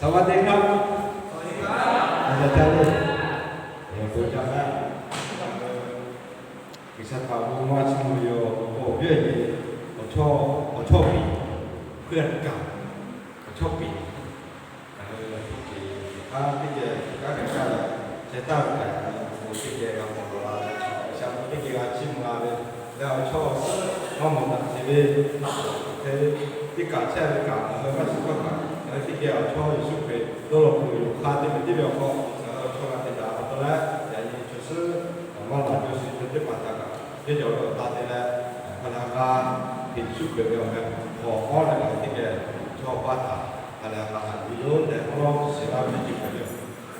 สวัสดีครับ อาจารย์ G'uiˬsha htaꞈ bon maˇ chiˇ mvuh ve yoˬ. Awˬ viˉ awˬ nyi, awˬ chawˇ, awˬ chawˇ piˍ, เพื่อนเก่า, awˬ chawˇ piˍ, ngaˬ hui teˇ geh kanˉ hk'e caˇ leh, chehˇ taˍ ve kaꞈ, bon teˇ geh g'a mawˬ la leh, G'uiˬsha bon teˇ geh g'a chiˇ mvuh la ve, leh awˬ chawˇ awˬ suhˉ maˇ mawˬ daꞈ sheˍ ve, hk'e teˇ kaꞈ chehˇ ve kaꞈ, ngaˬ hui maˇ shiˍ hkawˇ kaꞈ, ngaˬ hui teˇ geh awˬ chawˇ Yeˍsuˆ Hkriꞈ dawˇ law tuˬ yoˬ hk'aˇ, teˇ meh teˇ ve awˬ hk'aw ngaˬ hui awˬ chawˇ g'a te daꞈ pa taw leh, yaꞈ nyi chaw suhˉ maˇ laˬ jaw sheˍ ve teˇ hpaˍ htaꞈ kaꞈ, teˇ cawˬ ve awˬ ta te leh, hk'a lehˬ hk'a hk'e Yeˍsuˆ Hkriꞈ ve awˬ meh hk'aw k'awˇ leh ngaˬ hui teˇ geh chaw paˇ htaꞈ hk'a lehˬ hk'a hk'e te yoˬ tehꞈ k'oˆ laˇ shiˍ laˇ ve teˇ ceuˬ hpehꞈ ve yoˬ.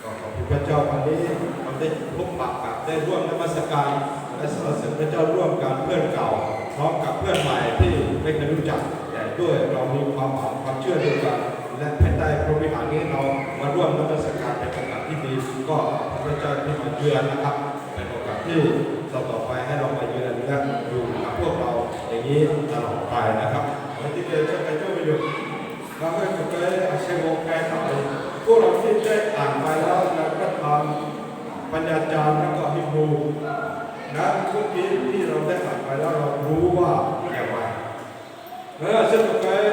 Awˬ hk'aw pi hpaˇ caˇ pa teˇ, awˬ teˇ hoˉ paˍ kaꞈ teˇ ร่วมนมัสการ และสรรเสริญพระเจ้าร่วมกัน เพื่อนเก่าพร้อมกับเพื่อนใหม่ที่ไม่เคยรู้จัก แต่ด้วยเรามีความหวังความเชื่อเดียวกัน และภายใต้พระวิหารนี้เรามาร่วมนมัสการเป็นโอกาสที่ดี ก็ขอบพระเจ้าที่มาเยือนนะครับ เป็นโอกาสที่ต่อๆไปให้เรามาเยือนและอยู่กับพวกเราอย่างนี้ตลอดไปนะครับ ขอให้ที่เดินเชิญไปช่วยประโยชน์ เราก็จะไปอาศัยองค์การต่อไป พวกเราที่ได้อ่านไปแล้วในพระธรรมปัญญาจารย์แล้วก็ฮีบรู นะ เมื่อกี้ที่เราได้อ่านไปแล้วเรารู้ว่าอย่างไร Ngaˬ hui a sheh tawˬ k'ai,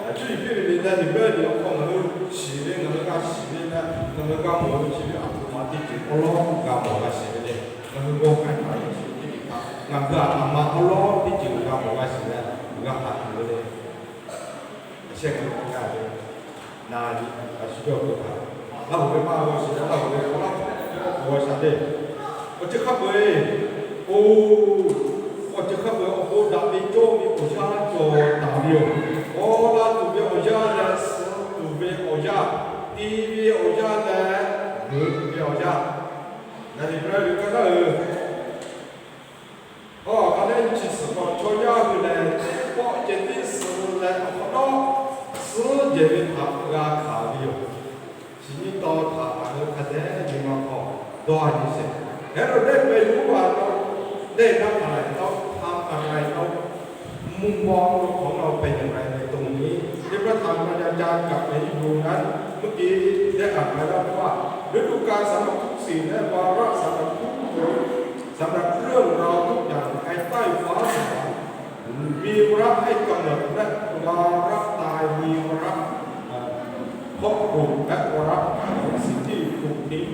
a cuˇ yiˍ piˇ ve le, na hiˍ beuˆ ve awˬ hk'aw ngaˬ hui shiˍ ve, ngaˬ hui g'a shiˍ ve leh, ngaˬ hui g'a mawˬ ve chi ve a htoꞈ ma teˇ ceuˬ awˉ lawˉ g'a mawˬ g'a shiˍ ve le. Ngaˬ hui g'aw k'ai taˍ ve chi teˇ ceuˬ htaꞈ ngaˬ hui a htoꞈ ma awˉ lawˉ teˇ ceuˬ g'a mawˬ g'a shiˍ leh, g'a hpanˍ tuˬ ve le. A sheh k'ai k'ai g'a ve, na, a shu yawˇ ve htaꞈ Laˇ hoꞈ ve maˇ g'aw shiˍ leh, Laˇ hoꞈ ve k'awꞈ laˇ htaꞈ k'awꞈ g'a shaˍ le. Awˬ ceuˬ hk'a peu-eˬ, o, awˬ ceuˬ hk'a peu-eˬ awˬ bon daꞈ ve cawˇ ve awˬ yanˇ cawˬ taˍ ve yoˬ. Awˬ laˇ tuˬ ve awˬ yanˇ leh suh tuˬ ve awˬ yanˇ, te ve awˬ yanˇ leh, meuꞈ ve awˬ yanˇ, ngaˬ hui Heˍbrehˇ ve kanˉ naˉ hui Awˬ hk'aˇ lehˬ, nyi chi suhˍ hk'aw chaw yaˇ hui lehˬ, teˇ pawˆ ceh tiˉ suh leh awˬ hk'awꞈ nawˉ suhˉ jehˬ ve htaꞈ g'a hkanˍ ve yoˬ. Chi nyi taw htaꞈ ngaˬ hui hk'a dehꞈ nyi ma hk'aw dawˇ nyi sheˍ. Heˍroˍdehˇ เป็นหรือเปล่า ได้รับอะไร เราทำอะไร เรา มุมมองของเราเป็นอย่างไรในตรงนี้ ที่พระธรรม พระธรรมอาจารย์กับในฮีบรูนั้น เมื่อกี้ได้อ่านไปแล้วว่า ฤดูกาลสำหรับทุกสิ่งและวาระสำหรับทุกคน สำหรับเรื่องราวทุกอย่างภายใต้ฟ้าสวรรค์ มีวาระให้กำเนิดและวาระตาย มีวาระเพาะปลูกและวาระของสิ่งที่ถูกทิ้ง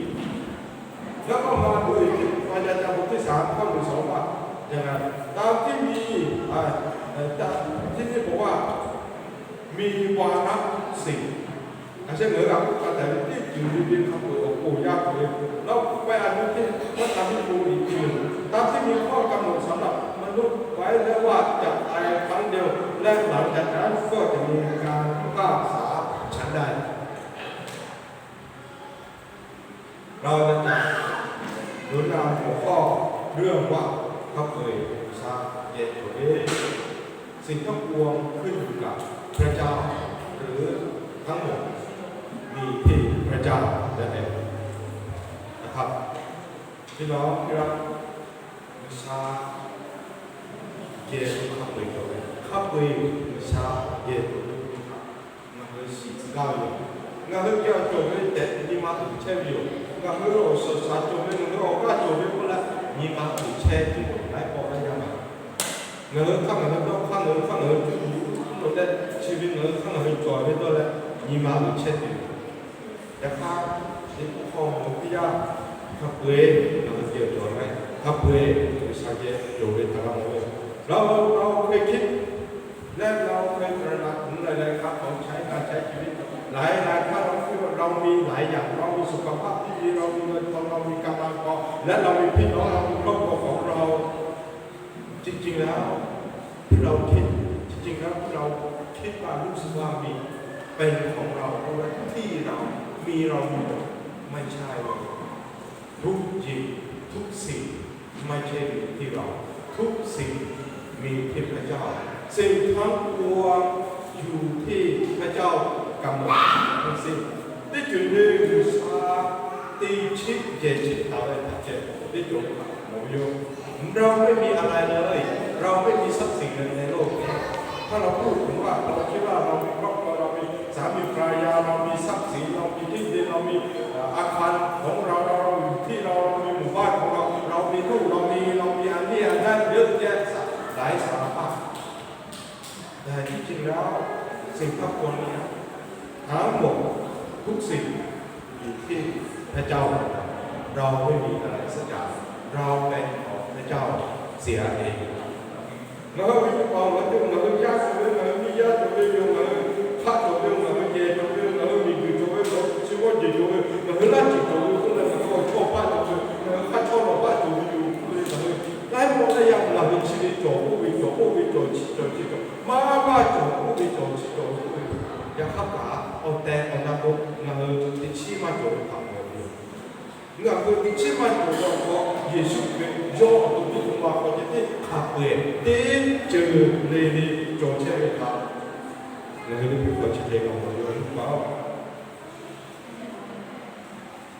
แล้วก็มาดูอีกที่ พยากรณ์บทที่สาม ข้อหนึ่งสอง ว่ายังไง ตามที่มี อ่า เอ่อ ตามที่นี่บอกว่า มีวาระทุกสิ่ง อาจจะเหมือนกับการแต่งที่อยู่ดีๆ คำเปิดออกปู่ย่าตัวเอง เราไปอ่านดูที่พระธรรมที่ปูอีกทีหนึ่ง ตามที่มีข้อกำหนดสำหรับมนุษย์ไว้แล้วว่าจะตายครั้งเดียว และหลังจากนั้นก็จะมีการพิพากษาฉันใด เราจะจัดหนุนนำหัวข้อเรื่องว่า พระเผยบูชาเยซูคริสต์ สิ่งทั้งปวงขึ้นอยู่กับพระเจ้า หรือทั้งหมดมีที่พระเจ้านั่นเองนะครับ พี่น้องที่รัก G'uiˬsha geh hk'a peu-eˬ cawˬ ve, hk'a peu-eˬ G'uiˬsha geh cawˬ ve htaꞈ ngaˬ hui shiˍ tcuh gaˇ ve yoˬ. Ngaˬ hui geh awˬ cawˬ ve tehꞈ nyi ma uiˍ chehˇ ve yoˬ. Ngaˬ hui awˬ suhˍ shaˍ cawˬ ve, ngaˬ hui awˬ g'aˇ cawˬ ve k'oˆ leh, nyi ma uiˍ chehˇ tuˬ yoˬ. Laiˉ pawˆ laiˉ yanˇ ma, ngaˬ hui hk'aˇ ngaˬ hui dawˇ hk'aˇ ngaˬ hui hk'aˇ ngaˬ hui cuˇ yiˍ tuˬ lo leh, chi ve ngaˬ hui hk'aˇ ngaˬ hui cawˬ ve dawˇ leh, nyi ma uiˍ chehˇ tuˬ yoˬ. Yaꞈ hk'aˇ, teˇ hkawˇ mvuh teˇ yanˇ, hk'a peu-eˬ ngaˬ hui geh cawˬ ve, hk'a peu-eˬ G'uiˬsha geh cawˬ ve htaꞈ g'a mawˬ ve. เรา เราเคยคิด และเราเคยตระหนักถึงหลายๆครั้งของใช้การใช้ชีวิต หลายๆครั้งเราคิดว่าเรามีหลายอย่าง เรามีสุขภาพที่ดี เรามีเงินทอง เรามีกำลังพอ และเรามีพี่น้อง เรามีครอบครัวของเรา จริงๆแล้วที่เราคิด จริงๆแล้วที่เราคิดว่ารู้สึกว่ามีเป็นของเรา เพราะว่าที่เรามี เรามีหมด ไม่ใช่เลย ทุกสิ่ง ทุกสิ่งไม่ใช่มีที่เรา ทุกสิ่งมีที่พระเจ้า สิ่งทั้งปวงอยู่ที่พระเจ้ากำหนดทั้งสิ้น Teˇ ceuˬ le G'uiˬsha te chiˆ jehˬ chiˆ taˍ ve htaꞈ ceh teˇ ceuˬ htaꞈ mawˬ ve yoˬ. เราไม่มีอะไรเลย เราไม่มีทรัพย์สินเลยในโลกนี้ ถ้าเราพูดถึงว่าเราคิดว่าเรามีครอบครัว เรามีสามีภรรยา เรามีทรัพย์สิน เรา แล้ว สิ่งทั้งปวงนี้ ทั้งหมด ทุกสิ่ง อยู่ที่พระเจ้าหมด เราไม่มีอะไรสักอย่าง เราเป็นของพระเจ้าเสียเอง Ngaˬ hui ve nyi ma awˬ lawn teˇ, ngaˬ hui yaˇ cawˬ ve, ngaˬ hui miˇ yaˇ cawˬ ve yoˬ, ngaˬ hui hk'aˆ cawˬ ve, ngaˬ hui yehˬ cawˬ ve, ngaˬ hui miˬguiˬ cawˬ ve, ngaˬ hui chi g'awˇ jeˬ cawˬ ve, ngaˬ hui laˇ ceuˬ cawˬ ve k'oˆ leh, ngaˬ hui awˬ chawˇ paˆ cawˬ ve, ngaˬ hui hk'aˆ chawˇ lawˬ paˆ cawˬ ve yoˬ k'oˆ ve, ngaˬ hui laiˉ pawˆ laiˉ yaˇ ngaˬ hui chi ve cawˬ, oˇ ve cawˬ, oˇ ve cawˬ, chi cawˬ, chi cawˬ, maˇ maˇ cawˬ, oˇ ve cawˬ, chi cawˬ ve k'oˆ ve, yaꞈ hk'aˇ kaꞈ awˬ tehˬ awˬ na k'o, ngaˬ hui teˇ chiˉ maˇ cawˬ ve htaꞈ ngaˬ hui Ngaˬ hui teˇ chiˉ maˇ cawˬ ve awˬ hk'aw, Yeˍsuˆ Hkriꞈ yawˇ awˬ to teˇ hkui ma hk'aw ceh tiˉ hk'a peu-eˬ teˇ ceuˬ le le cawˬ chehˇ ve htaꞈ ngaˬ hui teˇ hpaˍ chi hk'e k'awꞈ mawˬ ve a pa-oˬ.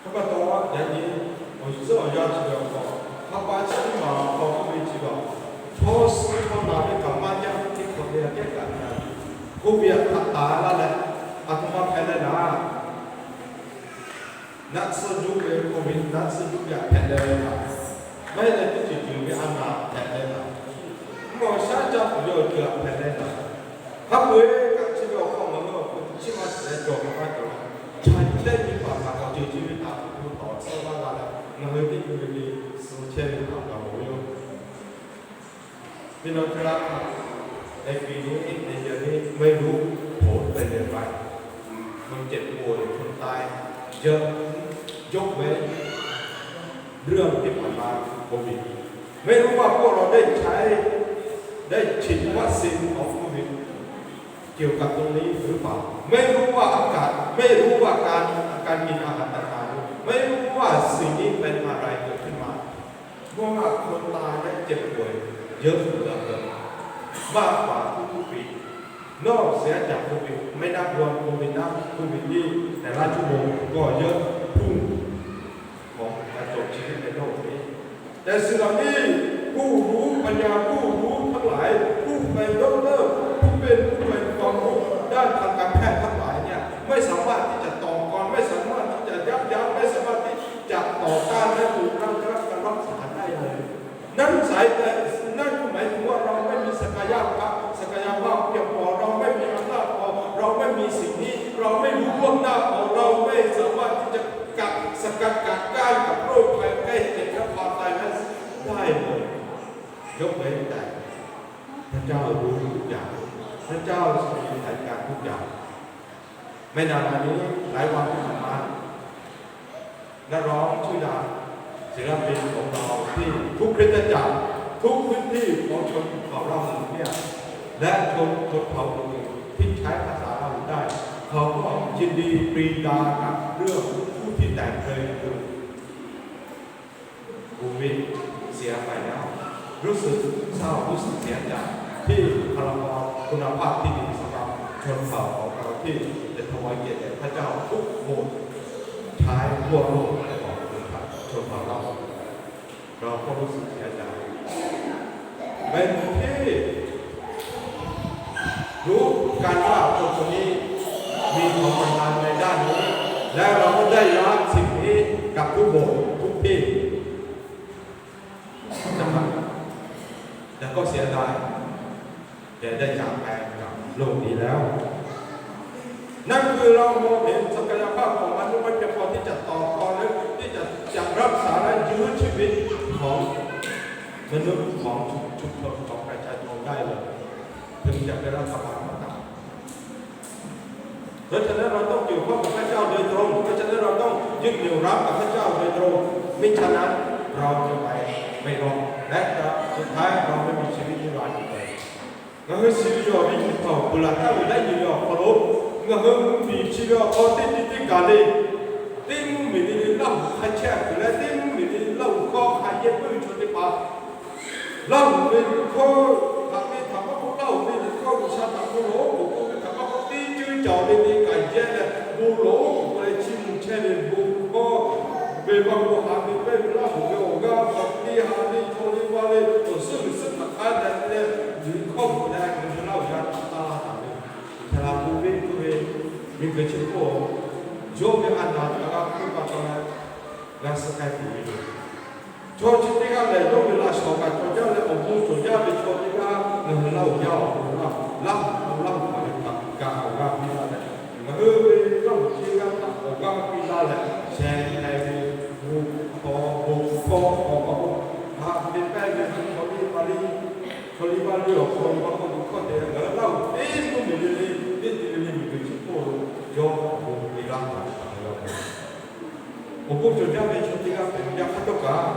Hk'e pa taw, yaꞈ nyi awˬ suhˉ awˬ yanˇ chi ve awˬ hk'aw, ha pa chi teˇ maˬ awˬ hk'aw k'oˆ ve chi ve, chaw suh chaw naˬ ve kaꞈ maˇ jaˇ, teˇ hk'awꞈ ve aꞈ kehˉ kaꞈ ve, COVID htaꞈ taˍ laˇ leh, aˬ htoꞈ ma hpehꞈ leh laˇ. Naˆ tsuhˇ juˆ ve, COVID naˆ tsuhˇ juˆ ve aꞈ hpehꞈ leh ve htaꞈ, maˇ heˆ leh teˇ ceuˬ ceuˬ ve a naˍ hpehꞈ leh htaꞈ, mvuhˇ awˬ shaˉ caˇ tuˬ ve awˬ ceuˬ aꞈ hpehꞈ leh htaꞈ, hk'a peu-eˬ kaꞈ chi ve awˬ hk'aw ngaˬ hui awˬ hk'aw teˇ chiˉ maˇ cawˬ leh cawˬ kaꞈ maˇ cawˬ leh, chaꞈ nyi leh nyi paˍ htaꞈ k'awꞈ ceuˬ chi ve htaꞈ hpu hpu tawˍ tsuhˇ laˇ g'a leh, ngaˬ hui teˇ nyi ve le suh chehˇ ve htaꞈ g'a mawˬ ve yoˬ. พี่น้องที่รักครับ ในปีนี้ ในเดือนนี้ ไม่รู้ผลเป็นอย่างไร คนเจ็บป่วย คนตาย เยอะ ยกเว้น เรื่องที่ผ่านมา โควิด ไม่รู้ว่าพวกเราได้ใช้ ได้ฉีดวัคซีนของโควิด เกี่ยวกับตรงนี้หรือเปล่า ไม่รู้ว่าอากาศ ไม่รู้ว่าการ การกินอาหารต่างๆ ไม่รู้ว่าสิ่งนี้เป็นอะไรเกิดขึ้นมา เพราะว่าคนตายและเจ็บป่วยเยอะเหลือเกิน มากกว่าทุกๆปี นอกเสียจากโควิด ไม่นับรวมโควิดนะ โควิดนี่แต่ละชั่วโมงก็เยอะพุ่งของการจบชีวิตในโลกนี้ แต่สิ่งเหล่านี้ผู้รู้ปัญญา ผู้รู้ทั้งหลาย ผู้เป็นด็อกเตอร์ ผู้เป็นผู้เป็นความรู้ด้านทางการแพทย์ทั้งหลายเนี่ย ไม่สามารถที่จะต่อกร ไม่สามารถที่จะยับยั้ง ไม่สามารถที่จะต่อต้านและปลุกระดมการรักษาได้เลย นั่นสายแต่ นั่นก็หมายถึงว่าเราไม่มีศักยภาพ ศักยภาพเพียงพอ เราไม่มีอำนาจพอ เราไม่มีสิ่งนี้ เราไม่รู้ล่วงหน้าพอ เราไม่สามารถที่จะกัก สกัดกักกั้นกับโรคภัยไข้เจ็บและความตายนั้นได้เลย ยกเว้นแต่พระเจ้ารู้ทุกอย่าง พระเจ้าทรงมีแผนการทุกอย่าง ไม่นานมานี้ หลายวันที่ผ่านมา นักร้องชื่อดัง ศิลปินของเราที่ทุกคริสตจักร ทุกพื้นที่ของชนเผ่าล่าหูเนี่ย และชน ชนเผ่าอื่นๆที่ใช้ภาษาล่าหูได้ เขาก็ยินดีปรีดากับเรื่องผู้ที่แต่งเพลงคือ โควิดเสียไปแล้ว รู้สึกเศร้า รู้สึกเสียใจ ที่บุคลากรคุณภาพที่ดีสำหรับชนเผ่าของเราที่จะถวายเกียรติแด่พระเจ้าทุกคน ใช้ทั่วโลกของชนเผ่าเรา เราก็รู้สึกเสียใจ เป็นที่ รู้กันว่าคนคนนี้มีความชำนาญในด้านนี้ และเราก็ได้รับสิ่งนี้กับทุกโบสถ์ทุกที่นะครับ แต่ก็เสียดาย แกได้จากไปกับโลกนี้แล้ว นั่นคือเรามองเห็นศักยภาพของมนุษย์ไม่เพียงพอที่จะต่อกรและที่จะ จะรักษาและยื้อชีวิตของมนุษย์ของชุมชนของประชาชนได้เลย ถึงจะเป็นรัฐบาลก็ตาม เพราะฉะนั้นเราต้องเกี่ยวข้องกับพระเจ้าโดยตรง เพราะฉะนั้นเราต้องยึดเหนี่ยวรั้งกับพระเจ้าโดยตรง มิฉะนั้นเราจะไปไม่รอด และจะสุดท้ายเราไม่มีชีวิตนิรันดร์อีกเลย Ngaˬ hui shiˍ ve yaw ve nyi htaꞈ peuˬ laˬ taˍ ve laiˉ nyi ve awˬ hk'aw lo, ngaˬ hui mvuhˇ miˬ chi ve awˬ hk'aw teˇ nyi teˇ kaˬ le, teˇ mvuhˇ miˬ le le Laˇ huˍ hk'a chehˇ kuiˬ leh, teˇ mvuhˇ miˬ le le Laˇ huˍ hkawˇ hk'a yehˇ puiˉ ve chaw teˇ hpaˍ, Laˇ huˍ ve hkawˇ htaꞈ ve htaꞈ maˇ k'oˆ, Laˇ huˍ ve liꞈ hkawˇ G'uiˬsha htaꞈ bon lawˬ-oˬ k'oˆ ve htaꞈ maˇ k'oˆ, teˇ ceuˬ cawˬ ve teˇ kaˬ yehˇ leh bon lawˬ-oˬ k'oˆ leh, chi mvuhˇ chehˇ ve bon hkawˇ ve maˇ k'oˆ, haꞈ ve pehˇ ve Laˇ huˍ ve awˬ g'aˇ hk'aw teˇ ha ve chaw teˇ g'aˇ ve awˬ suhˉ g'uiˬ suhˉ htaꞈ k'ai leh leh, liꞈ hkawˇ bvuhꞈ leh ngaˬ hui Laˇ huˍ yaˇ htaꞈ taˇ laˇ taˍ ve, G'uiˬsha htaꞈ bon ve k'oˆ ve, miˬguiˬ chi hk'oˆ yawˇ ve a naˍ htaꞈ g'a hpuˇ pa taw leh, g'a suh k'ai tuˬ ve yoˬ. Chaw chi teˇ g'aˇ lehˬ, yawˇ ve laꞈ shawˍ kaꞈ cawˬ jaˇ leh, awˬ bon cawˬ jaˇ ve chaw teˇ g'aˇ ngaˬ hui Laˇ huˍ yaˇ awˬ hk'aw lo Laˇ huˍ Laˇ huˍ hk'aˬ ve htaꞈ kaꞈ awˬ g'aˇ piˇ laˇ leh, ngaˬ hui ve Laˇ huˍ chehˇ g'aˇ htaꞈ awˬ g'aˇ piˇ laˇ leh, sheh k'ai ve, bon hkawˇ bon hkawˇ awˬ hk'aw haꞈ ve pehˇ ve chaw liˇ ma liˇ, chaw liˇ ma liˇ awˬ hk'aw lo maˇ k'oˆ ve hkawˇ te leh, ngaˬ hui Laˇ huˍ teˇ pawˆ miˬ ve le, teˇ ti ve le miˬguiˬ chi hk'oˆ lo yawˇ awˬ bon piˇ laˇ htaꞈ Awˬ bon cawˬ jaˇ ve chaw teˇ g'aˇ hpehꞈ ve yaˇ hk'aˇ htawˇ kaꞈ,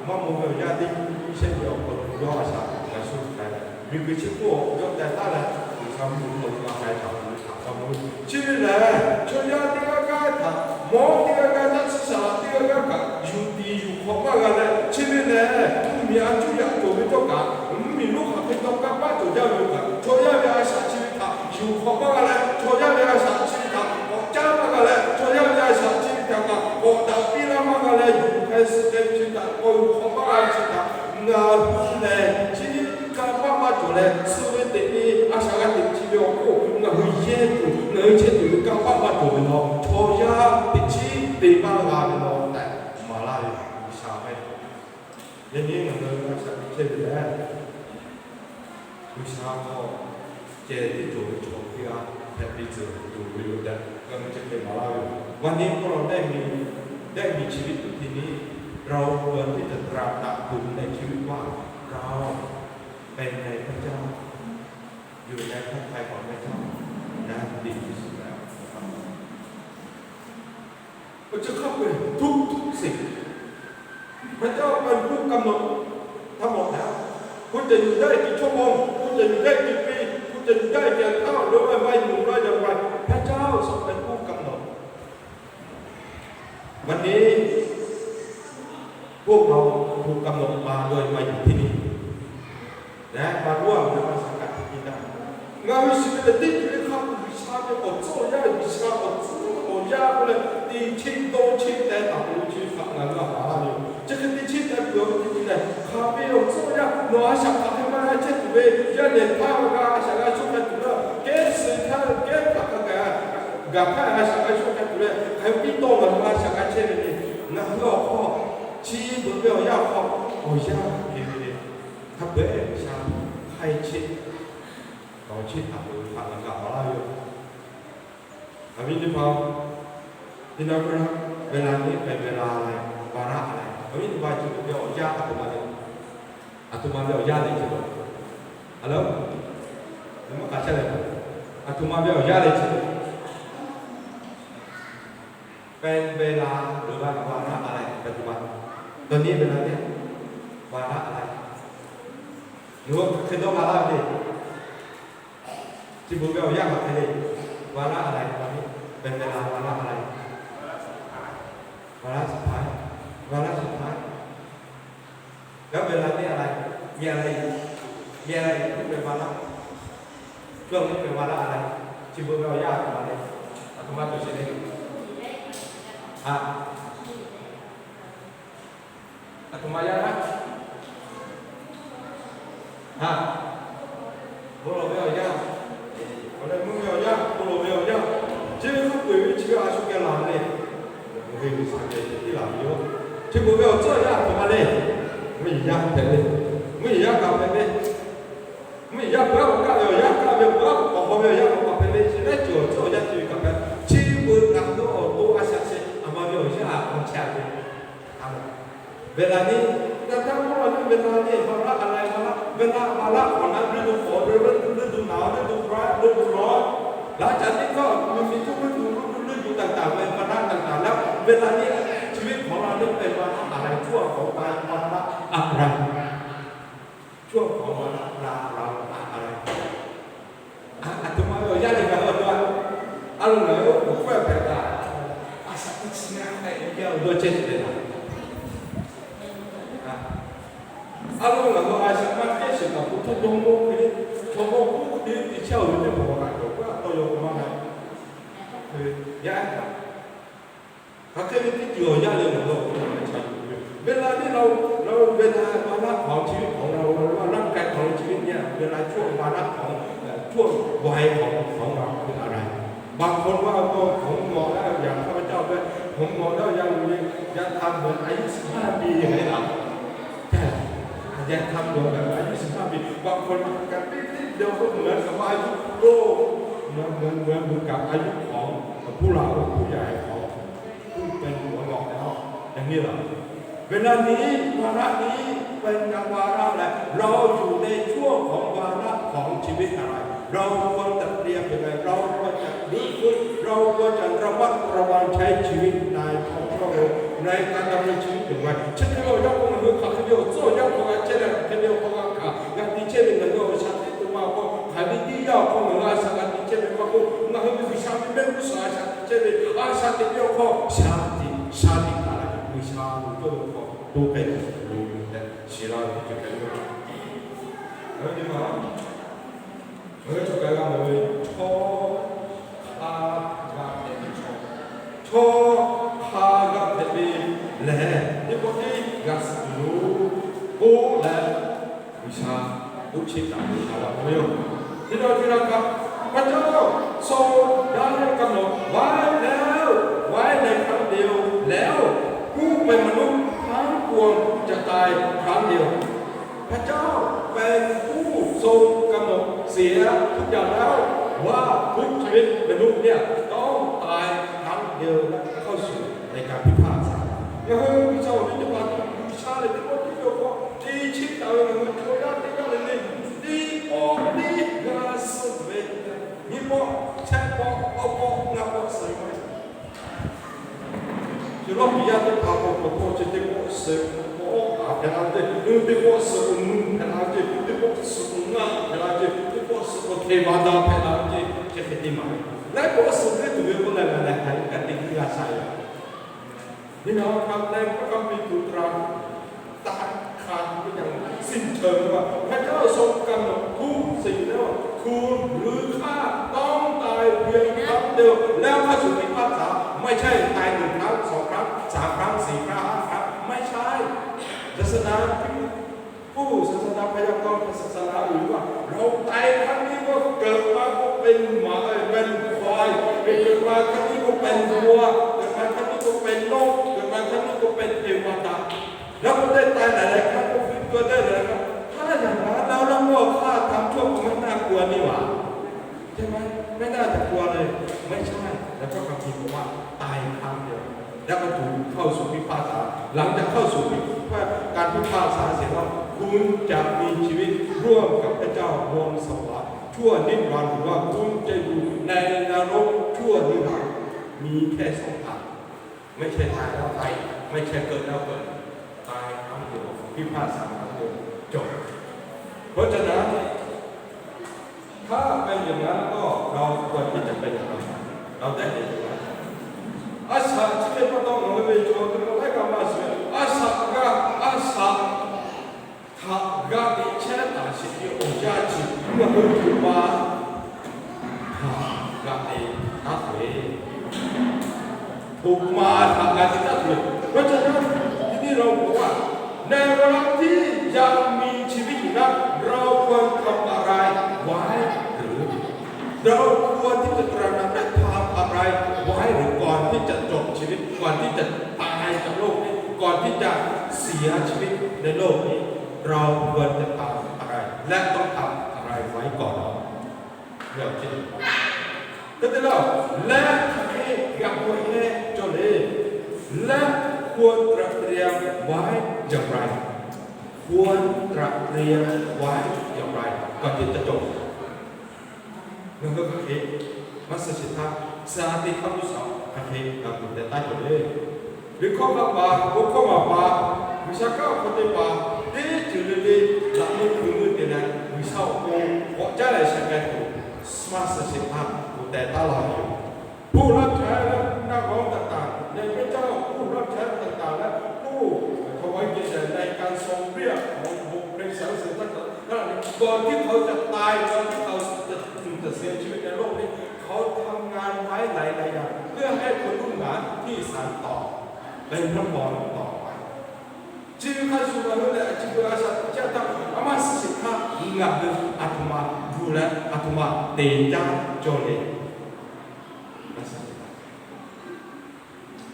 maˇ maw ve awˬ yanˇ teˇ nyi shehˆ ve awˬ hk'aw lo yawˇ a shaꞈ g'a shuˉ k'ai leh, miˬguiˬ chi hk'oˆ yawˇ teh taˉ leh, G'uiˬsha mvuhˇ miˬ hk'aw lo g'a k'ai htaꞈ ve htaꞈ g'a mawˬ ve. Chi ve lehˬ, chaw yaˇ teˇ g'aˇ g'aˇ htaꞈ mawˇ teˇ g'aˇ g'aˇ, naˆ tsuhˇ saˍ laꞈ teˇ g'aˇ g'aˇ kaꞈ yuˬ tiˍ yuˬ hk'awꞈ maˇ g'a leh, chi ve lehˬ mvuhˇ miˬ a cuˇ yaꞈ cawˬ ve htawˇ kaꞈ, mvuhˇ miˬ lonˉ hk'aˬ hk'e taw kanˇ paˆ cawˬ jaˇ ve kaꞈ, chaw yaˇ ve a shaꞈ chi ve htaꞈ yuˬ hk'awꞈ maˇ g'a leh, chaw yaˇ ve a shaꞈ chi ve htaꞈ k'awꞈ caˉ maˇ g'a leh, chaw yaˇ ve a shaꞈ chi ve htaꞈ kaꞈ k'awꞈ daꞈ piˇ laˇ maˇ g'a leh, yuˬ hk'e suh k'ai ve chi htaꞈ k'awꞈ yuˬ hk'awꞈ maˇ g'a ve chi htaꞈ ngaˬ hui lehˬ chi kanˇ paˆ maˇ cawˬ leh, suh ve teꞈ ve a shaꞈ g'a teꞈ chi ve awˬ hk'oˆ ngaˬ hui yehˇ tuˬ, ngaˬ hui chehˇ tuˬ ve kanˇ paˆ maˇ cawˬ ve law, chaw yaˇ teꞈ chiˉ te maˇ g'a ve law tehꞈ maˍ laˇ ve G'uiˬsha ve. Yaꞈ nyi ngaˬ hui a shaꞈ teꞈ chehˇ ve lehˬ, G'uiˬsha hk'aw ceh teˇ cawˬ ve chaw teˇ g'aˇ hpehꞈ piˇ tcuh tuˬ ve yoˬ tehꞈ ngaˬ hui chi hk'e maˍ laˇ ve yoˬ. Maˇ heˆ k'oˆ leh, dehˆ miˬ chi ve tuˬ te ni, เราควรที่จะตระหนักถึงในชีวิตว่า เราเป็นในพระเจ้า อยู่ในพระทัยของพระเจ้า นั้นดีที่สุดแล้ว Awˬ chi hk'a peu-eˬ ทุกๆสิ่ง พระเจ้าเป็นผู้กำหนดทั้งหมดแล้ว คุณจะอยู่ได้กี่ชั่วโมง คุณจะอยู่ได้กี่ปี คุณจะอยู่ได้กี่เท่า หรือว่าไม่อยู่ได้อย่างไร พระเจ้าทรงเป็นผู้กำหนด วันนี้ พวกเราถูกกำหนดมาโดยมาอยู่ที่นี่ และมาร่วมนมัสการที่นี่ได้ Ngaˬ hui shiˍ ve lehˬ, teˇ ceuˬ le hk'a peu-eˬ G'uiˬsha ve awˬ tcuhˉ awˬ yanˇ, G'uiˬsha awˬ tcuhˉ awˬ yanˇ k'oˆ leh, teˇ chiˉ dawˇ chiˉ teh taˍ ve chi htaꞈ ngaˬ hui a maˍ laˇ ve yoˬ. Chi hk'e teˇ chiˉ teh peuˬ ve teˇ ceuˬ lehˬ, hk'aˬ ve awˬ tcuhˉ awˬ yanˇ nawˬ a shaꞈ hk'aˬ hk'e maˇ g'a chehˇ tuˬ ve, yaˇ nehˬ htaˇ g'a a shaꞈ g'a shawˉ k'ai tuˬ leh, kehˉ suh htaˇ kehˉ htaꞈ hk'a gaˬ gaˬ htaˇ a shaꞈ g'a shawˉ k'ai tuˬ leh, hk'aˬ hk'e piˇ tawˆ ngaˬ hui a shaꞈ g'a chehˇ ve le. Ngaˬ hui awˬ hk'aw chi beuꞈ ve awˬ yanˇ awˬ hk'aw awˬ yanˇ hk'e ve le. Hk'a peu-eˬ G'uiˬsha hk'ai chiˆ tawˍ chiˆ htaꞈ peuˬ ve htaꞈ ngaˬ g'a maˍ laˇ ve yoˬ. Awˬ viˉ teˇ hpaˍ, ที่เรา เวลานี้เป็นเวลาอะไร วาระอะไร Awˬ viˉ teˇ hpaˍ, chi beuꞈ ve awˬ yanˇ a htoꞈ ma le, a htoꞈ ma ve awˬ yanˇ le chi beuꞈ. A le, maˇ k'aꞈ chehˇ leh, a htoꞈ ma ve awˬ yanˇ le chi beuꞈ. เป็นเวลาหรือว่า วาระอะไร ปัจจุบัน ตอนนี้เวลาเนี้ย วาระอะไร หรือว่า hk'e dawˇ g'a laˇ ve le. Chi beuꞈ ve awˬ yanˇ hk'aˬ hk'e le, วาระอะไร ตอนนี้เป็นเวลา วาระอะไร วาระสุดท้าย วาระสุดท้าย แล้วเวลานี้อะไร มีอะไรอีก มีอะไรอีกที่เป็นวาระ ช่วงนี้เป็นวาระอะไร Chi beuꞈ ve awˬ yanˇ a htoꞈ ma le, a htoꞈ ma cawˬ sheˍ le. A, a htoꞈ ma yanˇ laˇ. A, bon lawˬ ve awˬ yanˇ, awˬ leh mvuhˇ ve awˬ yanˇ, bon lawˬ ve awˬ yanˇ, chi ve hk'a peu-eˬ ve chi ve a shu geh laˬ ve le. Ngaˬ hui G'uiˬsha geh tiˉ laˬ ve yoˬ. Chi beuꞈ ve awˬ tcuhˉ awˬ yanˇ a htoꞈ ma le, mvuhˇ yeˬ yaˇ hpehꞈ ve, mvuhˇ yeˬ yaˇ kaꞈ hpehꞈ ve, mvuhˇ yeˬ yaˇ peuˬ a k'awꞈ kaˆ ve awˬ yanˇ kaˆ ve, peuˬ a k'awꞈ haw ve awˬ yanˇ k'awꞈ kaˆ hpehꞈ ve, chi lehˬ cawˬ awˬ tcuhˉ awˬ yanˇ chi ve kaꞈ hpehꞈ. Chi beuꞈ ngaˬ hui awˬ to a shaꞈ sheˍ a ma ve awˬ yanˇ a hk'aw chehˇ a ve เวลานี้ แต่ถ้าพวกเราเรียกเวลานี้ วาระอะไร วาระ เวลา วาระของนั้น ฤดูฝน ฤดู ฤดูหนาว ฤดูร้อน ฤดูร้อน หลังจากนี้ก็มันมีทุกฤดู ฤดู ฤดูต่างๆ ในวาระต่างๆ แล้ว เวลานี้ ชีวิตของเรานี่เป็นวาระอะไร ช่วงของวาระอะไร ช่วงของวาระ วาระอะไร A, a htoꞈ ma ve awˬ yanˇ le ngaˬ hui awˬ to a, a lo ngaˬ hui oˉ k'oˍ hpfuhˇ hpehꞈ kaꞈ, a shaꞈ teˇ chi ngaˇ k'ai ve yaˇ awˬ dawˇ chehˇ tuˬ ve laˬ. A lo ngaˬ hui a shaꞈ maˇ kehˉ sheˍ kaꞈ, hpu htuˇ dawˇ mawˇ hk'e le, chaw mawˇ k'oˆ hk'e le, teˇ chehˇ awˬ ve teˇ hpaˍ kaꞈ cawˬ kaꞈ tawˇ yaw k'o maˇ g'a. Yaˇ hk'aˬ hk'e ve teˇ ceuˬ awˬ yanˇ leh ngaˬ hui awˬ to a ca yuˬ ve, เวลานี้ เรา เรา เวลา วาระของชีวิตของเรา หรือว่าร่างกายของชีวิตเนี่ย เวลาช่วงวาระของ เอ่อ ช่วงวัยของ ของเราคืออะไร บางคนว่า ก็ผมเหมาะแล้ว อย่างข้าพเจ้าด้วย ผมเหมาะแล้ว ยัง ยังทำเหมือนอายุสิบห้าปี อย่างนี้เหรอ ใช่เหรอ ยังทำเหมือนแบบอายุสิบห้าปี บางคนมันกระติ๊ดนิดเดียวก็เหมือนกับว่าอายุโลก เหมือนเหมือนเหมือนเหมือนกับอายุของผู้หลักผู้ใหญ่ของผู้เป็นหัวหงอกแล้ว อย่างนี้เหรอ เวลานี้วาระนี้เป็นวาระอะไร เราอยู่ในช่วงของวาระของชีวิตอะไร เราควรจะเตรียมอย่างไร เราควรจะรื้อฟื้น เราควรจะระมัดระวังใช้ชีวิตในท้องโลก ในการดำเนินชีวิตอย่างไร เช่นเดียวกับคนหนึ่งขับเดียวโซ่ยักษ์ของอาเจนเดียวของอาขา อย่างที่เช่นหนึ่งเราชาติตัวมาก็ขายไม่ดียาวของเราชาติที่เช่นเป็นมาก็มาให้มีวิชาเป็นผู้สาชาติเช่นเป็นอาชาติเดียวก็ชาติชาติอะไรวิชาตัวก็ตัวเป็นรู้แต่เสียเราที่จะเป็นรู้แล้วดีไหม Ơ, cho cái là người cho tha gap hpehꞈ ve cho, cho tha gap hpehꞈ ve lehˬ, teˇ pawˆ tiˉ g'a suh tuˬ yoˬ. K'oˆ leh, G'uiˬsha k'oˆ chiˇ taˍ ve a la k'oˆ ve yoˬ. Teˇ dawˇ teˇ g'aˇ kaꞈ, พระเจ้าทรงได้กำหนดไว้แล้ว ไว้ในครั้งเดียวแล้ว ผู้เป็นมนุษย์ทั้งปวงจะตายครั้งเดียว พระเจ้าเป็นผู้ทรงกำหนดเสียทุกอย่างแล้วว่าทุกชีวิตมนุษย์เนี่ยต้องตายครั้งเดียวและเข้าสู่ในการพิพากษา Ngaˬ hui G'uiˬsha awˬ viˉ teˇ hpaˍ tuˬ G'uiˬsha lehˬ teˇ pawˆ tiˉ yawˇ k'awꞈ te chiˇ taˍ ve ngaˬ hui chaw yaˇ teˇ g'aˇ le le, teˇ pawˆ tiˉ g'a suh ve, nyiˇ pawˆ, shehˆ pawˆ, awˇ pawˆ, ngaˇ pawˆ suh ve Chi lawˇ piˍ yaˇ teˇ hpaˍ k'o, k'awꞈ k'oˆ chi teˇ pawˆ suh k'o, awˉ kaꞈ hpehꞈ la ve ceˇ, teˇ pawˆ suh k'o, mvuhˇ hpehꞈ la ve ceˇ, teˇ pawˆ suh k'o, ngaˆ hpehꞈ la ve ceˇ, teˇ pawˆ suh k'o, hteˇ va daꞈ hpehꞈ la ve ceˇ, chi hk'e te maˍ ve. Laiˉ pawˆ suh teˇ tuˬ ve k'o, lehˬ ngaˬ lehˬ hk'aˬ hk'e kaꞈ te hkiˇ g'a sha yoˬ. Nyi nawˬ hk'a leh k'oˆ kaˇ piˇ tuˬ htaꞈ htaꞈ hkanˍ ve yaꞈ siˍ cheuˬ ve a, พระเจ้าทรงกำหนดทุกสิ่งแล้ว คุณหรือข้าต้องตายเพียงครั้งเดียว แล้วเข้าสู่พิพากษา ไม่ใช่ตายหนึ่งครั้ง สองครั้ง สามครั้ง สี่ครั้ง ห้าครั้ง ไม่ใช่ ศาสนาคริสต์ ผู้ศาสนาพยากรณ์ศาสนาอื่นว่า เราตายครั้งนี้ก็เกิดมาก็เป็นหมา เอ่อ เป็นควาย เกิดมาครั้งนี้ก็เป็นวัว เกิดมาครั้งนี้ก็เป็นนก เกิดมาครั้งนี้ก็เป็นเทวดา แล้วก็ได้ตายหลายๆครั้ง ก็ฟื้นตัวได้หลายๆครั้ง ถ้าอย่างนั้นแล้ว แล้วก็ข้าทำชั่วก็ไม่น่ากลัวนี่หว่า ใช่ไหม ไม่น่าจะกลัวเลย ไม่ใช่ แล้วก็พระคัมภีร์บอกว่าตายครั้งเดียว แล้วก็ถูกเข้าสู่พิพากษา หลังจากเข้าสู่พิพากการพิพากษาเสร็จแล้ว คุณจะมีชีวิตร่วมกับพระเจ้าบนสวรรค์ชั่วนิรันดร์ หรือว่าคุณจะอยู่ในนรกชั่วนิรันดร์ มีแค่สองทาง ไม่ใช่ตายแล้วไป ไม่ใช่เกิดแล้วเกิด ตายครั้งเดียว พิพากษาครั้งเดียว จบ เพราะฉะนั้น ถ้าเป็นอย่างนั้นก็เราควรที่จะเป็นอย่างไร เราได้เห็นอย่างนั้น อาสาที่เป็นพระต้องของพระเยซูคือเราได้กลับมาเสีย อาสาก็อาสา htaꞈ g'a te chehˇ taˍ sheˍ ve awˬ yanˇ chi ngaˬ hui htoꞈ ma htaꞈ g'a te taˉ ve, htoꞈ ma htaꞈ g'a te taˉ ve. เพราะฉะนั้น ที่นี่เราบอกว่า ในวันที่ยังมีชีวิตอยู่นั้น เราควรทำอะไรไว้หรือ เราควรที่จะตระหนักและทำอะไรไว้หรือก่อนที่จะจบชีวิต ก่อนที่จะตายจากโลกนี้ ก่อนที่จะเสียชีวิตในโลกนี้ เราควรจะทำอะไร และต้องทำอะไรไว้ก่อน Teˇ te la, leh hk'aˬ hk'e g'a k'oˆ hk'e cawˬ le, และควรตระเตรียมไว้อย่างไร ควรตระเตรียมไว้อย่างไร ก่อนที่จะจบ Ngaˬ hui hk'aˬ hk'e maˇ suh sheˍ htaˇ, suh teˇ hk'aˇ tuˬ shaˍ hk'aˬ hk'e g'a kuˬ teh taˉ cawˬ le. Liꞈ hkawˇ kaꞈ paˍ, bon hkawˇ maˍ paˍ, G'uiˬsha kanˉ awˬ hk'aw te paˍ, teˇ ceuˬ le le laꞈ meuˇ hkui meuˇ te leh G'uiˬsha awˬ pon k'awꞈ caˉ leh sheh k'ai tuˬ, maˇ suh sheˍ htaˇ kuˬ teh taˉ la ve yoˬ. ผู้รับใช้และนักร้องต่างๆ ในพระเจ้า ผู้รับใช้ต่างๆ และผู้ถวายเกียรติแด่ในการทรงเรียกของบทเพลงสรรเสริญทั้งหลาย ก่อนที่เขาจะตาย ก่อนที่เขาจะเสียชีวิตในโลกนี้ เขาทำงานไว้หลายๆ อย่าง เพื่อให้คนรุ่นหลังที่สานต่อ เป็นพระพรต่อไป Chi ve hk'a shuˍ ngaˬ hui lehˬ, chi ve a shaꞈ teꞈ caˇ htaˇ, a maˇ suh sheˍ htaˇ, ngaˬ hui a htoꞈ ma gu leh a htoꞈ ma te caˇ cawˬ le.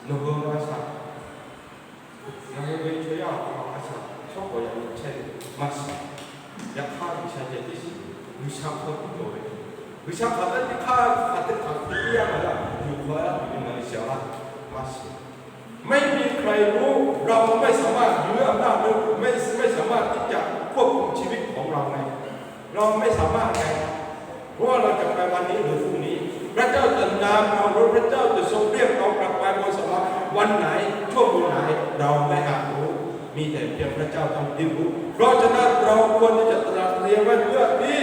Nawˬ hui a shaꞈ, ngaˬ hui ve chaw yaˇ awˬ hk'aw a shaꞈ shawˉ k'awꞈ yaꞈ nyi chehˇ ve maˇ G'uiˬsha hk'aw tiˉ cawˬ ve, G'uiˬsha hk'aˬ htaˇ teˇ hk'aˇ hk'aˬ teˇ hk'aˬ hk'e piˇ yaˇ maˍ laˇ, yuˬ hk'aw yaˇ tuˬ ve ngaˬ hui shiˍ laˇ maˇ shiˍ. ไม่มีใครรู้ เราไม่สามารถ ยึดอำนาจ ไม่ไม่สามารถที่จะควบคุมชีวิตของเราไง เราไม่สามารถไง เพราะว่าเราจะไปวันนี้หรือพรุ่งนี้ พระเจ้าจะนำเรา หรือพระเจ้าจะทรงเรียกเรากลับไปบนสวรรค์วันไหน ชั่วโมงไหน เราไม่อาจรู้ มีแต่เพียงพระเจ้าเท่านั้นที่รู้ เพราะฉะนั้นเราควรที่จะตระเตรียมไว้เพื่อที่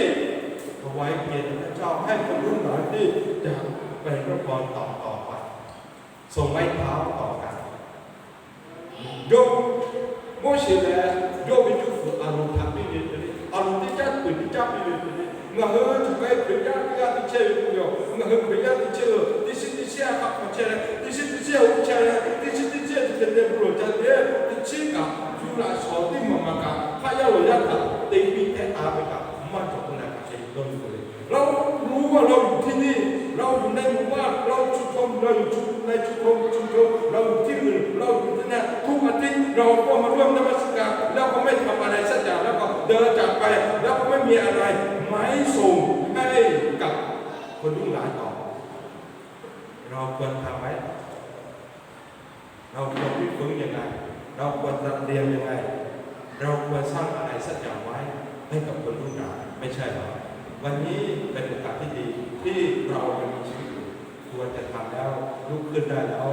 ถวายเกียรติพระเจ้า ให้คนรุ่นหลังที่จะเป็นรัฐบาลต่อต่อไป ส่งไม้เท้าต่อกัน Yawˇ, Moˉseˍ leh yawˇ ve cuˇ hpfuhˍ Aˍronˍ htaꞈ piˇ ve hk'e le, Aˍronˍ teˇ caˉ peuˬ teˇ caˉ piˇ ve hk'e le, ngaˬ hui cawˬ k'ai Hkriꞈ yaˇ teˇ g'aˇ teˇ chehˇ ve k'o, ngaˬ hui Hkriꞈ yaˇ teˇ chehˇ-oˬ, teˇ shiˉ teˇ shiˉ a hk'aˆ hk'aw chehˇ leh, teˇ shiˉ teˇ shiˉ a oˇ chehˇ leh, teˇ shiˉ teˇ shiˉ a chi hk'e te bon lawˬ ca te, teˇ chiˉ kaꞈ, yuˇ laꞈ shawˍ teˇ maˬ maˬ kaꞈ hk'aˆ yaˇ lawˬ yaˇ htaꞈ te piˇ hpehˇ taˍ ve kaꞈ maˇ cawˬ k'oˆ leh hk'aˬ hk'e dawˇ nyi k'oˆ le. เรารู้ว่าเราอยู่ที่นี่ เราอยู่ในหมู่บ้าน เราชุมชน เราอยู่ชุมในชุมชนชุมชน เราอยู่ที่อื่น เราอยู่ที่นั่น ทุกอาทิตย์ เราก็มาร่วมนมัสการ แล้วก็ไม่ทำอะไรสักอย่าง แล้วก็เดินจากไป แล้วก็ไม่มีอะไร ไม้ส่งให้กับคนรุ่นหลังต่อ เราควรทำไหม เราควรพลิกฟื้นยังไง เราควรตระเตรียมยังไง เราควรสร้างอะไรสักอย่างไว้ให้กับคนรุ่นหลัง ไม่ใช่เหรอ วันนี้เป็นโอกาสที่ดีที่เรายังมีชีวิตอยู่ ควรจะทำแล้ว ลุกขึ้นได้แล้ว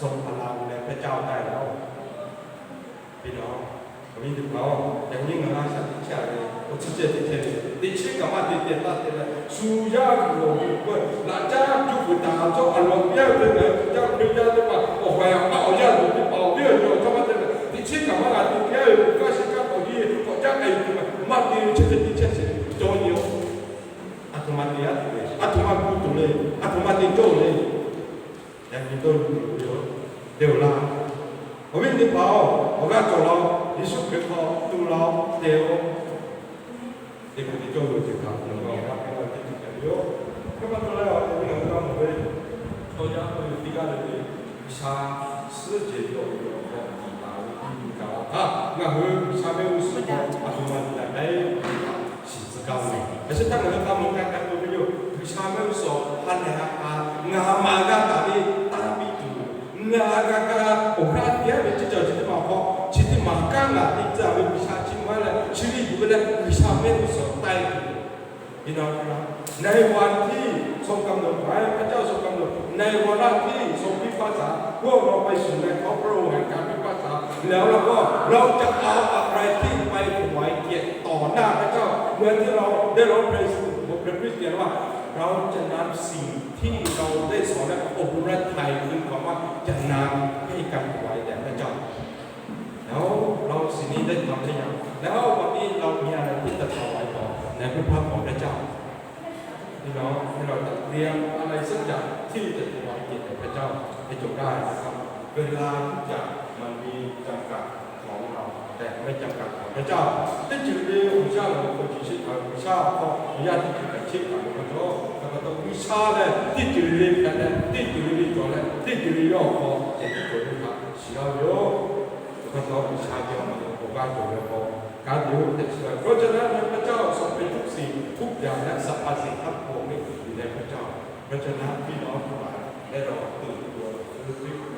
ทรงพลังในพระเจ้าได้แล้ว Pi nawˉ, awˬ viˉ teˇ hpaˍ-oˬ, yaꞈ nyi ngaˬ hui a shaꞈ teꞈ chehˇ ve, awˬ chi ceh teꞈ chehˇ ve, teꞈ chiˉ kaꞈ maˇ te te taˇ te leh, shu yaˇ g'uiˬ awˬ g'uiˬ peuˬ laꞈ caˉ cuˇ peuˬ taˍ cawˇ, aˬ lawꞈ piˇ a ve ngaˬ hui caˇ hkui yaˇ teˇ hpaˍ, awˬ haiˬ awˬ paˆ awˬ yaˇ tuˬ teˇ hpaˍ, awˬ viˉ awˬ nyi awˬ chawˇ maˇ te leh, teꞈ chiˉ kaꞈ maˇ g'a te te ve, g'uiˬ kaˇ shi kaˇ k'awꞈ hiˇ k'awꞈ caˉ k'ai tuˬ maˇ te ve, chi hk'e te chehˇ sheˍ cawˇ nyi-oˬ. Aˬ htoꞈ ma te a tuˬ le, aˬ htoꞈ ma gu tuˬ le, aˬ htoꞈ ma te cawˇ le. Yaꞈ nyi dawˇ nyi tuˬ ve yoˬ. Te-oˬ laˇ. Awˬ viˉ teˇ hpaˍ-oˬ, awˬ g'aˇ cawˬ la-oˬ, Yeˍsuˆ Hkriꞈ hk'aw tu la-oˬ, te-oˬ. Teˇ hk'e te cawˇ ve teˇ hpaˍ, nawˬ g'a awˬ g'aˇ hk'e g'a teˇ ceuˬ hpehꞈ ve yoˬ. Hk'e pa taw leh awˬ te ve ngaˬ hui g'a mawˬ ve, chaw yaˇ hk'aw yoˬ teˇ g'aˇ le le, G'uiˬsha suhˉ jehˬ ve awˬ hk'aw tiꞈ taˍ ve teˇ nyi kaꞈ htaˇ, ngaˬ hui G'uiˬsha mehˆ g'uˇ suhˍ hk'aw aˬ htoꞈ ma te daꞈ k'ai, shiˍ tcuh gaˇ ve. Yaꞈ sheh htaˇ ngaˬ hui k'a mawˬ k'ai k'ai k'oˆ ve yoˬ. G'uiˬsha mehˆ g'uˇ suhˍ ha lehˬ ha k'a ngaˬ maˍ g'a taˍ ve taˇ piˇ tuˬ, ngaˬ g'a kaˇ awˬ g'aˇ te-a ve chi cawˬ chi teˇ maˬ hk'aw, chi teˇ maˬ kanˉ ngaˬ te tcuh ve G'uiˬsha chi maˇ leh chi ve yuˬ ve leh G'uiˬsha mehˆ g'uˇ suhˍ taˇ tuˬ ในวันที่ทรงกำหนดไว้ พระเจ้าทรงกำหนด ในวาระที่ทรงพิพากษา พวกเราไปสู่ในพระองค์แห่งการพิพากษา แล้วเราก็ เราจะเอาอะไรที่ไปถวายเกียรติต่อหน้าพระเจ้า เหมือนที่เราได้ร้องเพลงสรรเสริญพระคริสเตียนว่า เราจะนำสิ่งที่เราได้สอนและอบรมและไถ่คืนความว่าจะนำให้การถวายแด่พระเจ้า แล้วเราสิ่งนี้ได้ทำหรือยัง แล้ววันนี้เรามีอะไรที่จะถวายต่อในพระพักตร์ของพระเจ้า พี่น้อง ให้เราจัดเตรียมอะไรสักอย่างที่จะถวายเกียรติแด่พระเจ้าให้จงได้นะครับ เวลาทุกอย่างมันมีจำกัดของเรา แต่ไม่จำกัดของพระเจ้า Teˇ ceuˬ le G'uiˬsha ngaˬ hui hk'aw chi shiˉ htaꞈ G'uiˬsha hk'aw awˬ yanˇ teˇ ceuˬ htaꞈ cheˇ kaꞈ ve pa taw, pa taw G'uiˬsha lehˬ teˇ ceuˬ le hpehꞈ leh, teˇ ceuˬ le cawˬ leh, teˇ ceuˬ le yawˇ awˬ hk'aw ceh tiˉ cawˬ ve htaꞈ shiˍ laˇ ve yoˬ. Chi pa taw G'uiˬsha ve awˬ g'aˇ cawˬ ve k'o, kanˉ te-oˬ tehꞈ shiˍ laˇ ve. เพราะฉะนั้นในพระเจ้าทรงเป็นทุกสิ่งทุกอย่างและสรรพสิ่งทั้งปวงนี้อยู่ในพระเจ้า เพราะฉะนั้นพี่น้องทั้งหลาย ให้เราตื่นตัวลุกขึ้นใน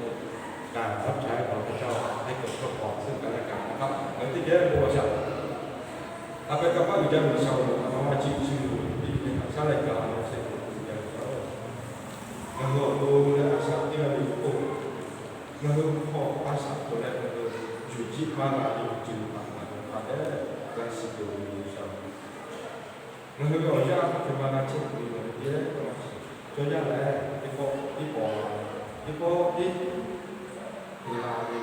การรับใช้ของพระเจ้า ให้เกิดพระพรซึ่งกันและกันนะครับ Ngaˬ hui teˇ geh bon awˬ shaˍ. A pehˉ kaˇ paˆ uiˍ jaˇ ve G'uiˬsha-oˬ, a ma ma chi chi teˇ geh htaꞈ shaˉ leh gaˬ ve shehˍ hpaˇ uiˍ jaˇ ve yoˬ. Ngaˬ hui awˬ to leh a shaꞈ teˇ g'aˇ ve yoˬ k'o, ngaˬ hui hk'aw a shaꞈ teꞈ leh ngaˬ hui yuˬ jiˆ maˇ g'a ve ceuˬ htaꞈ ngaˬ hui hk'a dehꞈ g'a shiˍ tuˬ ve G'uiˬsha-oˬ. Ngaˬ hui ve awˬ yanˇ hk'aˬ hk'e ma g'a chehˇ tuˬ ve ngaˬ hui teˇ geh k'o, chaw yaˇ lehˬ teˇ pawˆ tiˉ paw la, teˇ pawˆ tiˉ te la ve,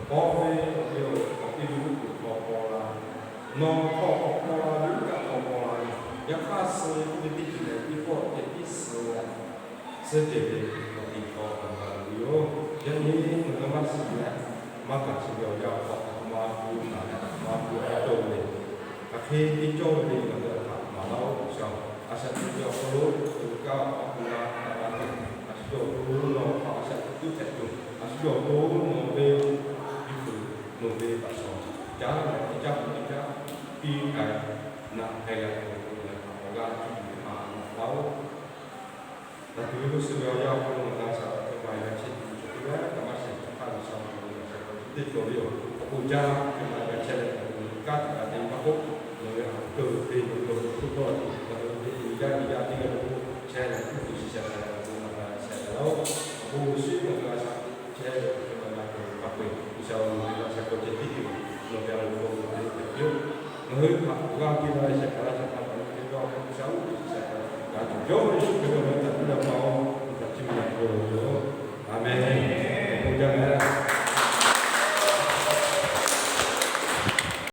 paw ve awˬ te awˬ hk'aw teˇ ve uˉ peunˍ hk'aw paw la, nawˬ hk'aw hk'aw paw la ve, uˉ kaˆ hk'aw paw la ve, yaꞈ hk'aˇ suh ve k'oˆ ve teˇ ceuˬ lehˬ teˇ pawˆ ceh tiˉ suh leh, suh ceh ve awˬ te hk'aw hk'aˬ ma ve yoˬ. Yaꞈ nyi ngaˬ hui maˇ shiˍ leh, maˇ gaˬ chi ve awˬ yanˇ hk'aw ma gu naˬ leh ma gu a cawˇ ve le. Hk'aˬ hk'e te cawˇ ve le ngaˬ hui htaꞈ maˍ laˇ-oˆ G'uiˬsha-oˬ. A shaꞈ teꞈ ve awˬ hk'aw lo, awˬ kaˇ awˬ hk'aw la htaꞈ g'a ve, a shu yawˇ awˬ to nawˬ htaꞈ a shaꞈ teꞈ tuˬ hpehꞈ tuˬ, a shu yawˇ awˬ to nawˬ ve yuˬ tuˬ, nawˬ ve baꞈ shawˍ caˉ leh teˇ caˉ hk'aw teˇ caˉ piˇ k'ai naꞈ hpehˇ g'a tuˬ awˬ pon lehˬ, awˬ g'aˇ cuˇ yiˍ hpaꞈ naꞈ taˍ-oˬ. Daꞈ tuˬ ve g'uˇ suhˍ ve awˬ yanˇ awˬ hk'aw lo ngaˬ hui a shaꞈ teꞈ hk'e ma g'a chehˇ tuˬ cawˬ teˇ g'aˇ kaꞈ maˇ shehˍ, chi hk'aˇ G'uiˬsha awˬ hk'aw lo ngaˬ hui a shaꞈ teꞈ cawˬ ve yoˬ. Awˬ pon jaˇ hk'e ma g'a chehˇ leh, ngaˬ hui kaˉ taˍ g'a te maˇ k'oˆ, ngaˬ hui a hk'e te ve k'o, hpu tawˇ tuˬ ngaˬ hui te ve yaˇ ve yaˇ teˇ g'aˇ ve k'o, chehˇ leh uˉ peunˍ shiˍ shaˍ taˍ ve awˬ pon ngaˬ hui a shaꞈ teꞈ laˇ-oˬ. Awˬ pon Yeˍsuˆ ngaˬ hui a shaꞈ teꞈ chehˇ ve awˬ hk'e ma g'a tuˬ hk'a peu-eˬ G'uiˬsha awˬ moˍ ve laꞈ sheh hk'aw ceh tiˉ tuˬ nawˬ ve a loˍ hk'aw lo te hpehꞈ piˇ-oˆ. Ngaˬ hui htaꞈ awˬ g'aˇ piˇ laˇ ve shehˍ hpaˍ laˇ shehˍ hpaˍ htaꞈ ngaˬ hui te g'a-oˬ, G'uiˬsha uˉ peunˍ shiˍ shaˍ taˍ g'a tuˬ jawˇ mawˇ Yeˍsuˆ Hkriꞈ ve awˬ meh htaꞈ piˇ laˇ ma-oˬ. Awˬ htaꞈ chiˇ mvuh laꞈ k'oˆ laˇ ve yoˬ. A menˬ. Awˬ bon jaˇ mehˍ.